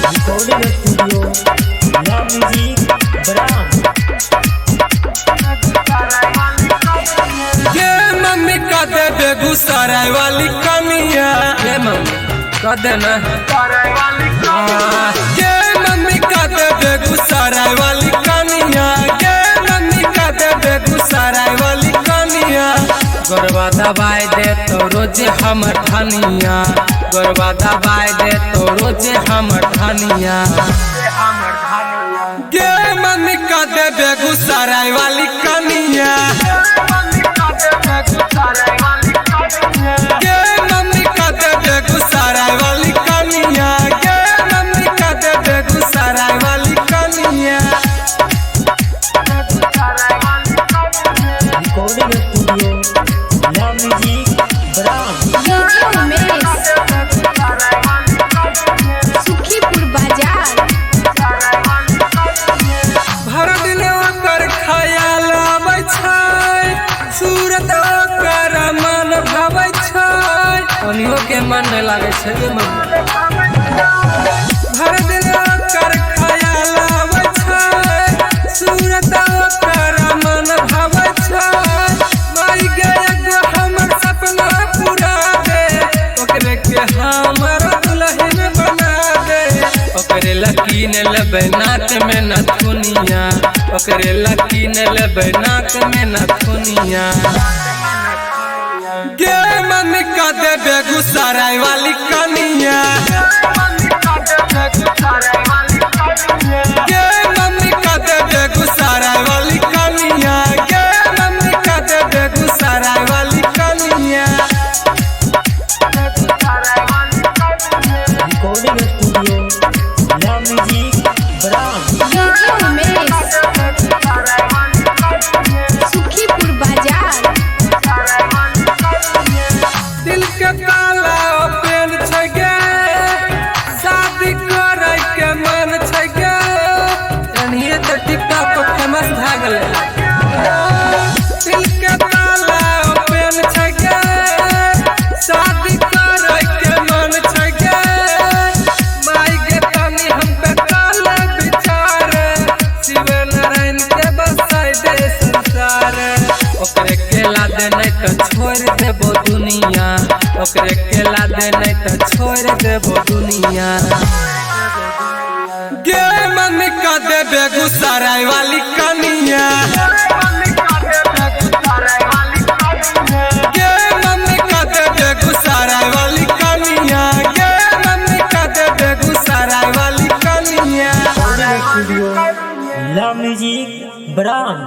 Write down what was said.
Recording studio La music brand. ये mummy का दे बेगूसराय वाली कनिया, ये मम्मी का देना। ये मम्मी का दे बेगूसराय वाली कनिया, ये मम्मी का दे बेगूसराय वाली कनिया। गोरबा दबाई दे तो रोज हमर धनिया, गोरबा दबाई दे तो रोज हमर धनिया। ये मम्मी का दे बेगूसराय वाली कनिया, ये मम्मी का दे बेगूसराय वाली कनिया, ये मम्मी का दे बेगूसराय वाली कनिया। Recording studio La music brand. DJ Umesh, Sukhipur बाजार। भर दिन ओकर ख्याल आबै छै, सूरत ओकर मन भाबै छै, ओनियो के मन नहि लागै छै गे मम्मी। भर दिन ओकर ख्याल आबै छै, सूरत ओकर मन भाबै छै। माई गे एगो हमर सपना पूरा दे, ओकरे के हमर दुल्हन बना दे। ओकरे लकीन लेबै नाक में नथुनिया, ओकरे लकीन लेबै नाक में नथुनिया। गे मम्मी का दे बेगूसराय वाली कनिया, गे मम्मी का दे बेगूसराय वाली कनिया, गे मम्मी का दे बेगूसराय वाली कनिया। Recording studio La music brand. DJ Umesh, Sukhipur बाजार। दिल के ताला ओपन छै गे, शादी करे के मन छै गे, एनहिए तऽ टिकटॉक पर फेमस भए गेलै। दिल के ताला ओपन छै गे, शादी करे के मन छै गे। माई गे तनी हम पे काल विचार, शिव नारायण के बसाई दे संसार। ओकरे केला दे नहीं तो छोड़ देबो दुनिया, ओकरे केला दे नहीं तो छोड़ देबो दुनिया। गे मम्मी का दे बेगूसराय वाली कनिया, गे मम्मी का दे बेगूसराय वाली कनिया, गे मम्मी का दे बेगूसराय वाली कनिया। Recording studio La music brand.